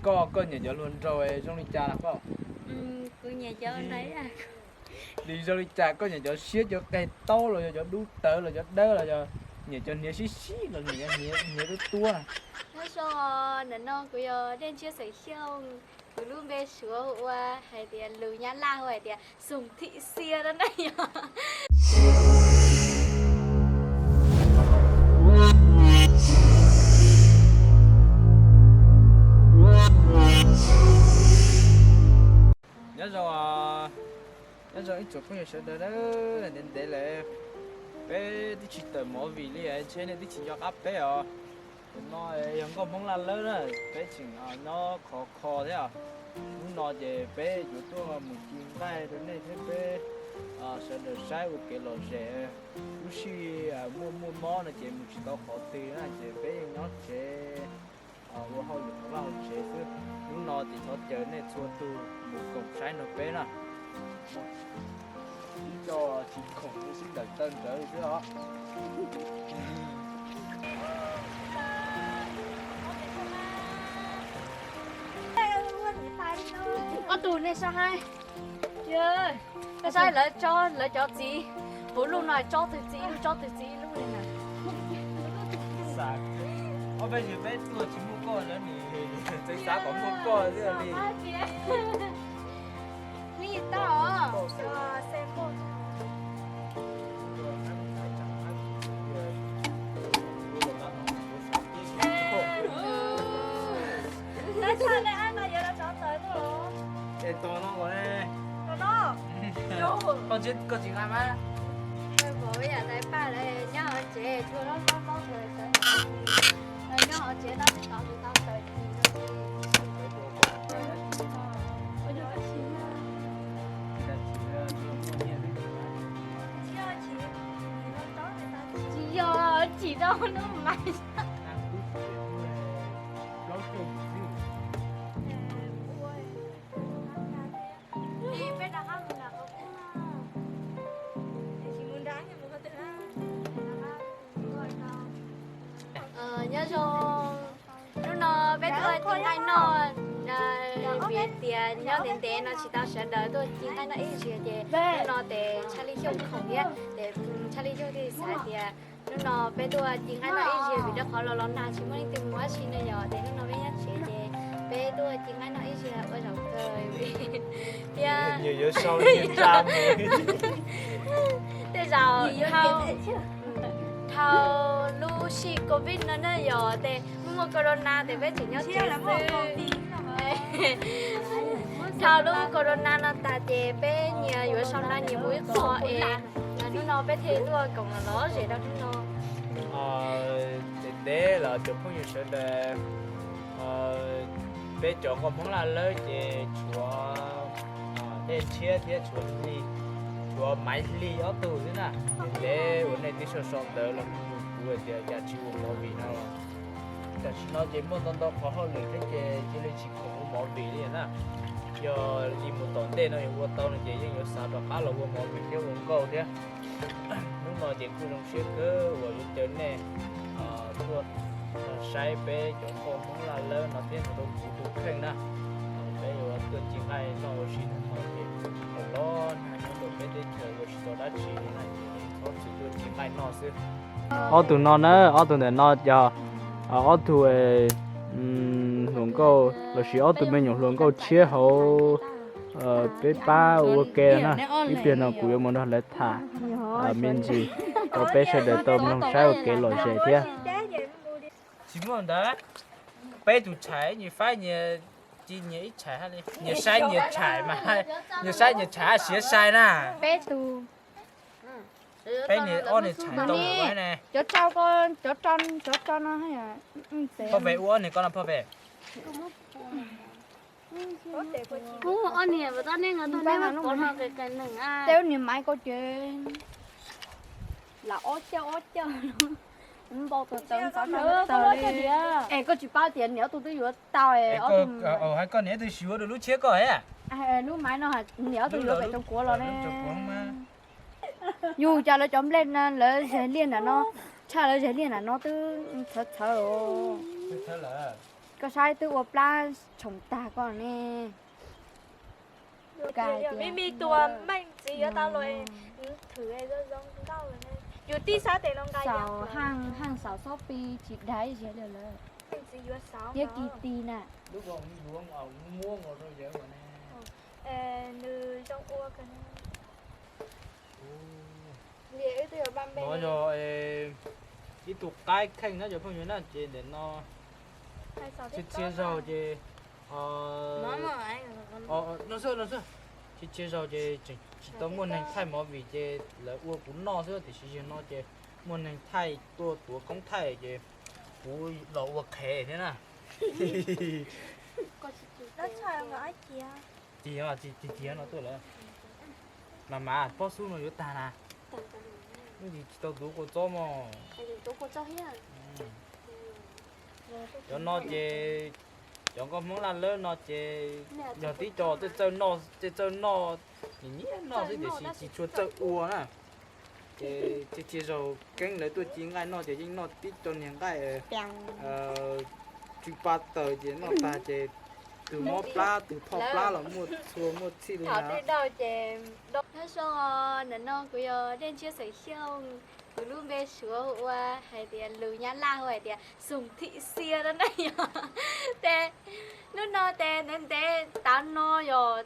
Koj, koj nyiam cov hluas nraug zoo li cas lawm koj? Li zoo li cas, koj nyiam cov siab cov qe taub los yog cov dub tawv los cov dawb los yog nyiam cov hniav sib sib los nyiam cov hniav tuab tuab? Nyob zoo, ntawm no kuv yog Dej Ntshiab xeem Xyooj, kuv lub npe Suav hu ua hais tias lus Nyab Laj hu hais tias Sùng Thị Sia no na yog. Nyob zoo, nyob zoo ib tsoom phooj ywg sawv daws, ntev ntev lawm peb twb tsis tawm movie li, ntshe nej twb tsis nco qab peb os. Tus no yog nkauj Hmoob Laj Lawb na, peb tseem nyob khov kho thiab os. Hnub no ces peb yuav tuaj mus ci nqaij rau nej thiab peb sawv daws saib ua kev lom zem. Lub sij muaj muaj mob no ces mus tsis tau qhov twg na, ces peb yeej nyob tsev ua hauj lwm hauv vaj hauv tsev xwb. Hnub no ces thov caw nej txhua tus mus koom saib nrog peb na. Ib co tsis khoom sib dawm taw nrawv xwb os. Ob tug nej saib, nej saib lawv tsob, lawv cov txiv, puv luj no tsob twg txiv ib lub, tsob twg txiv ib lub li na. Ob peb yog peb tuaj tsis muaj koj lawv nws txeev xav kom muaj koj xwb li. Es tos no kom ne. Koj tsis nqa mas. Nyob hauv tsev, nyob hauv tsev no tsis tau tau tawm. Tsis yog chim rau hnub mais. Nyob zoo, hnub no peb tuaj ci nqaij noj, vim tias nyob ntev ntev no tsis tau sawv daws tuaj ci nqaij noj ib zaug ces hnub no ces Tshaj Li Xyooj khoom thiab ces Tshaj Li Xyooj thiaj xav tias hnub no peb tuaj ci nqaij noj ib zaug vim rau qhov los los nag tsis muaj leej twg mus dab tsi ne yom, ces hnub no peb nyob tsev ces peb tuaj ci nqaij noj ib zaug ua zaum kawg thiab. Tej zaum dhau lub sij covid no na yom, ces muaj muaj corona ces peb tseem nyob tsev xwb. Dhau lub corona no tas ces peb nyias yuav sau nra nyias mus ib qho es hnub no peb thiaj tuaj koom los lom zem rau hnub no. Ntev ntev los cov phooj ywg sawv daws, peb cov nkauj Hmoob Laj Lawb ces tshuav Dej Ntshiab thiab tshuav Hli, tshuav Maiv Hli ob tug xwb na. Ntev ntev uas nej twb sau sau ntawv los mus nug kuv hais tias cas tsis ua movie no los tam sim no ces muaj ntau ntau qhov hauj lwm thiab ces cia li tsis khoom ua movie li na. Yog li mus tom ntej no yog ua tau no ces yeej yuav xav rov qab los ua movie thiab ua nkauj thiab. Hnub no ces kuj zoo siab kawg uas yuav caw nej tuaj saib peb cov nkauj Hmoob Laj Lawb no thiab rau kuv tus kheej na. Peb yuav tuaj ci nqaij noj ua si ntawm no ces los nag nyob rau peb teb chaws ua tsis tau dab tsi li na ces txhob txwm tuaj ci nqaij noj xwb. Ob tug no na, ob tug ntawm no yog ob tug hluas nkauj lossis ob tug me nyuam hluas nkauj tshiab hauv peb pab ua ke na. Ib pliag no kuv yuav mus nrog lawv tham me ntsis rau peb sawv daws tau mloog saib ua kev lom zem thiab. Tsis muaj ntawd, peb tus tshais nyias faib nyias, ci nyias ib tshais, nyias saib nyias tshais mas, nyias saib nyias tshais siav sai na. Peb tus. Peb niag ob niag tshais ntoo ne. Cov rau ko, cov rau, cov rau no. Pog Pem ua ob niag ko no Pog Pem. Ub, ob niag tab neej no tag neb pov no qis qis neeg a. Tej ub niag Maiv ko ces lam ob coj ob coj. Npau taws taws ntxhov tag li. Es koj tsis paub tias niam ob tug twb yuav tau es ob tug. Hais koj niam twb yuav dua lub tshiab koj. Lub Maiv no niam ob tug yuav pem tsoom kuav los ne. Yus cas lawv cov nplej lawv zes liaj nram no, tshaj lawv zes liaj nram no twb txhawv txhawv os. Koj saib twb ua plab tshoov tag koj ne. Ka hais tias me me tus meej txiv yuav tau los, thwm zoo zoo nkauj ne. Yus tib sab tes no nqa xaus, haj xaus xob pi tsis dai ziag li lawm. Meej txiv yuav xaus thiab kis tis na. Nws zoo ua no yog ib tug qaib kheej na cov phooj ywg na, ces ntawm no txhia txhia zaug ces, no xwb, no xwb, txhia txhia zaug ces tseem tsis tau muaj neeg thaij movie ces lawv ua kuv noj xwb, tiam sis yog no ces muaj neeg thaij tuaj tuav koob thaij ces kuv los ua qhev thiab na. Cig, cig, cig no tuaj lawm. Mas mas pob xub no yuav tag na. Tsis tau tuav kua txob mog. Cov no ces cov nkauj Hmoob laj lawb no ces yog tib co tej txawj noj, tej txawj noj, nyiam noj xwb tiam sis tsis tshua txawj ua na. Ces txhia txhia zaug keeb lawv tuaj ci nqaij noj ces yeej noj tib co niag nqaij tsw pa taws ces noj tag ces tus mob plab tus phoj plab los muaj txhua muaj txhij li na. Nyob zoo, ntawm no kuv yog Dej Ntshiab Xeem Xyooj, kuv lub npe Suav hu ua hais tias lus Nyab Laj hu hais tias Xum Thim Xia no na yog. Ces hnub no ces ntev ntev tav no yog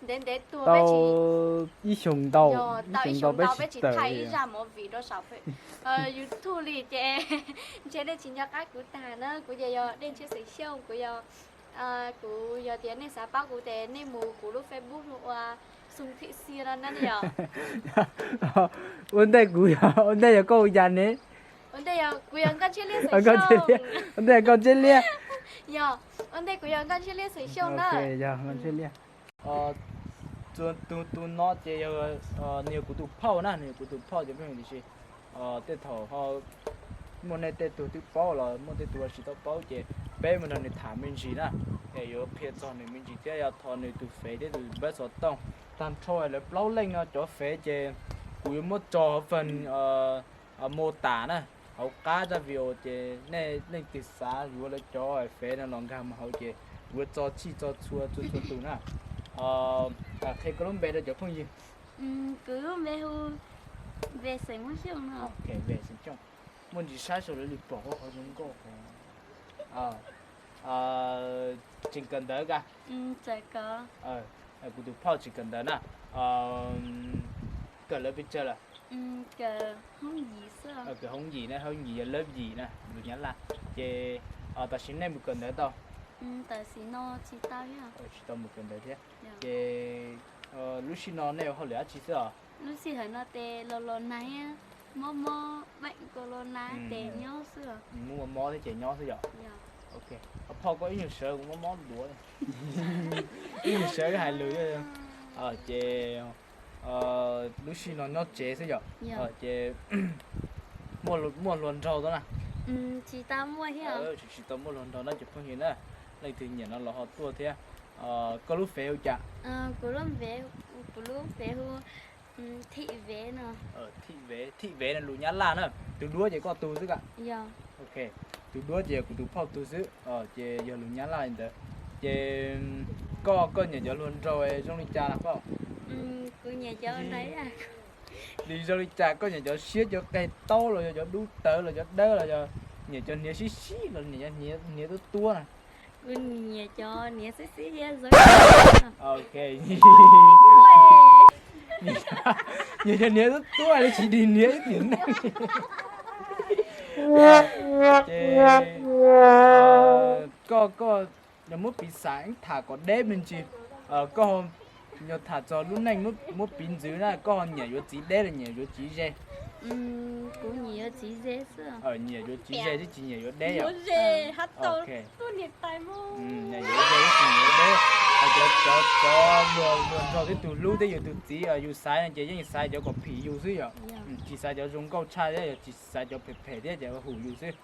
ntev ntev tuag peb tsis, ib xyoos ntau, yog tau ib xyoos ntau peb tsis thaij ib zaj movie rau saum YouTube li ces ntshe nej tsis nco qab kuv tag na. Kuv ces yog Dej Ntshiab Xeem Xyooj, kuv yog, kuv yog tias nej xav paub kuv ces nej mus kuv lub Facebook hu ua Xum Thim Xia no na yog. Ua ntej kuv yog, ua ntej yog koj hu cas ne? Ua ntej yog kuv yog Nkauj Ntshiab Liab Xeem Xyooj. Ua ntej yog Nkauj Ntshiab Liab. Yog, ua ntej kuv yog Nkauj Ntshiab Liab Xeem Xyooj na. Yog Nkauj Ntshiab Liab. Tus, tus no ces nws yog kuv tus phauj na, nws yog kuv tus phauj ces pheej tiam sis tej thaum ho muaj nej tej tug twb paub los muaj tej tug tsis tau paub ces peb mus nrog nws tham me ntsis na, es yuav qhia txog nws me ntsis thiab yog thov nws tus fev thiab tus npawb xov tooj. Tag nrho lawv plaub leej no cov fev ces kuv yuav muab tso hauv fas mô tả na, hauv qab zaj video ces nej leej twg xav yuav lawv cov fev no los nkag mus hauv ces kuv yuav tso txhij tso txhua txhua txhua tus na. Qhia koj lub npe rau cov phooj ywg. Kuv lub npe hu Ve Xeem Muab Xyooj no. Ve Xeem Xyooj. Muaj ntsis saib saum lawv li pom qhov zoo nkauj. Tseem kawm ntawv ka? Kuv tus phauj tseem kawm ntawv na. Kawm lawv pes tsawg lawm? Kawm hoob yim na, hoob yim yog lớp yim na lus Nyab Laj. Ces tam sim nej mus kawm ntawv tau? Tam sim no tsis tau thiab. Tsis tau mus kawm ntawv thiab. Ces lub sij no nej ua hauj lwm dab tsi xwb os? Lub sij hawm no ces los los nag thiab mob mob, beem kos los nag ces nyob xwb os. Mob mob thiab ces nyob xwb yom? Phauj koj ib nyuag sawv kuv mob mob duav. Ib nyuag sawv hais lus. Ces lub sij no nyob tsev xwb yom? Ces muaj hluas nraug tau na? Tsis tau muaj thiab. Tsis tau muaj hluas nraug na cov phooj ywg na. Leej twg nyiam no los ho tuaj thiab. Koj lub fev hu cas? Kuv lub fev, kuv lub fev hu Thim Vev no. Thim Vev, Thim Vev no lus Nyab Laj na. Tus duab ces koj tug xwb ka? Tus duab ces yog kuv tus phauj tug xwb, ces yog lus Nyab Laj li ntawd. Ces koj, koj nyiam cov hluas nraug zoo li cas los koj? Kuv nyiam cov, zoo li cas, koj nyiam cov siab cov qe taub los yog cov dub tawv los cov dawb los yog nyiam cov hniav sib sib los nyiam cov hniav tuab tuab na? Kuv nyiam cov hniav sib sib thiab zoo. Nyiam cov hniav tuab tuab li tsis dig hniav ib tiam neej. Ces koj, koj yog muab piv xam tham kom deb me ntsis, koj yog tham txog lub neej muab piv ntxwv na, koj nyiam yuav txiv deb los nyiam yuav txiv ze? Kuv nyiam yuav txiv ze xwb. Nyiam yuav txiv ze thiab tsis nyiam yuav deb yom? Nyiam yuav ze thiab tsis nyiam yuav deb. Cov, cov, cov hluas nraug thiab tus hlub thiab yus tus txiv yus xaiv no ces yeej xaiv cov kom phim yus xwb yom? Tsis xaiv cov zoo nkauj tshaj thiab yog tsis xaiv cov phem phem thiab ces hum yus xwb.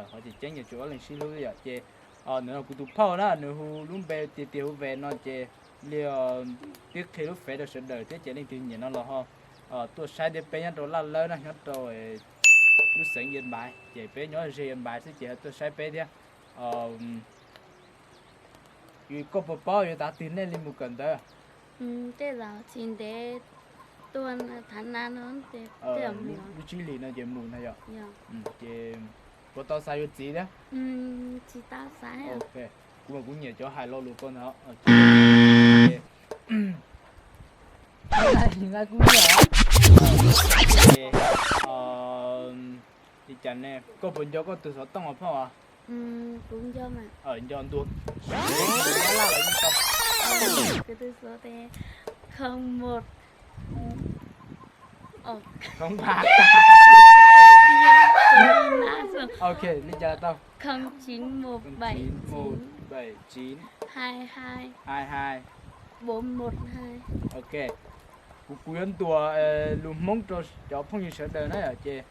Qhov tseem ceeb yog tsuas ob leeg sib hlub xwb yom? Ces ntawm no kuv tus phauj na, nws hu lub npe tiag tiag hu Vev no ces li twb qhia lub fev rau sawv daws thiab ces leej twg nyiam no los ho tuaj saib thiab. Peb nyob rau Laj Lawb na, nyob rau lub xeev Yia Npaiv ces peb nyob ze Yia Npaiv xwb ces ho tuaj saib peb thiab. Koj puas paub yuav tav twg nej li mus kawm ntawv? Tej zaum tsis ntev tuaj thav na no, lub tsib hlis no ces mus ntag yom? Ces puas tau xav yuav txiv thiab? Kuv mas kuv nyiam cov hais lo lus koj ntag. Li cas ne, koj puas nco koj tus xov tooj os phauj? Nco ntua. Ok, li cas tau? Không chín một bảy chín hai hai bốn một hai. Ok, kuv kuv yuav ntuas lus Hmoob rau cov phooj ywg sawv daws na yom, ces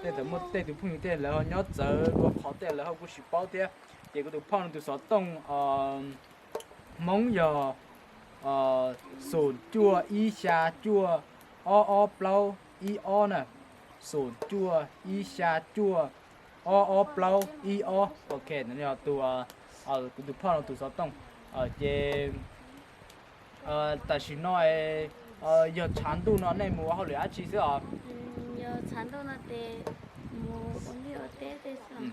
tej thaum muaj tej tus phooj ywg tej lawv ho nyob txawv dua qhov tej lawv ho kuj tsis paub thiab. Ces kuv tus phauj no tus xov tooj Hmoob yog xoom cuaj ib xya cuaj ob ob plaub ib ob na, xoom cuaj ib xya cuaj ob ob plaub ib ob. Ok, no yog tus, kuv tus phauj no tus xov tooj. Ces tam sim no yog tshav ntuj no nej mus ua hauj lwm dab tsi xwb os?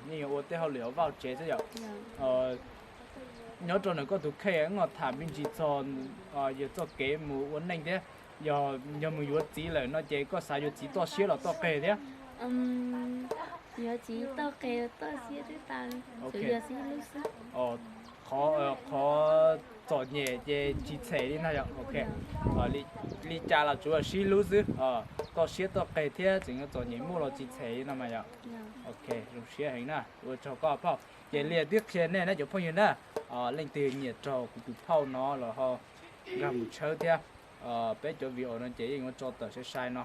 Nej yuav ua tej hauj lwm hauv vaj tsev xwb yom? Nyob rau ntawm koj tus kheej, koj tham me ntsis txog yog txoj kev mus ua neej thiab, yog mus yuav txiv lawm no ces koj xav yuav txiv toj siab los toj qeg thiab? Yuav txiv toj qeg toj siab twb tau, tsuas yog sib hlub xwb. Qhov txom nyem ces tsis txhem li na yom? Ok, li cas los tsuas yog sib hlub xwb, toj siab toj qeg thiab tseem yuav txom nyem muaj los tsis txhem li no mas yom? Ok, zoo siab heev na, ua tsaug koj phauj. Ces li twb qhia nej na cov phooj ywg na, leej twg nyiam raug kuv tus phauj no los ho nkag mus tshawb thiab. Peb cov video no ces yeej yuav tso tawm sai sai no.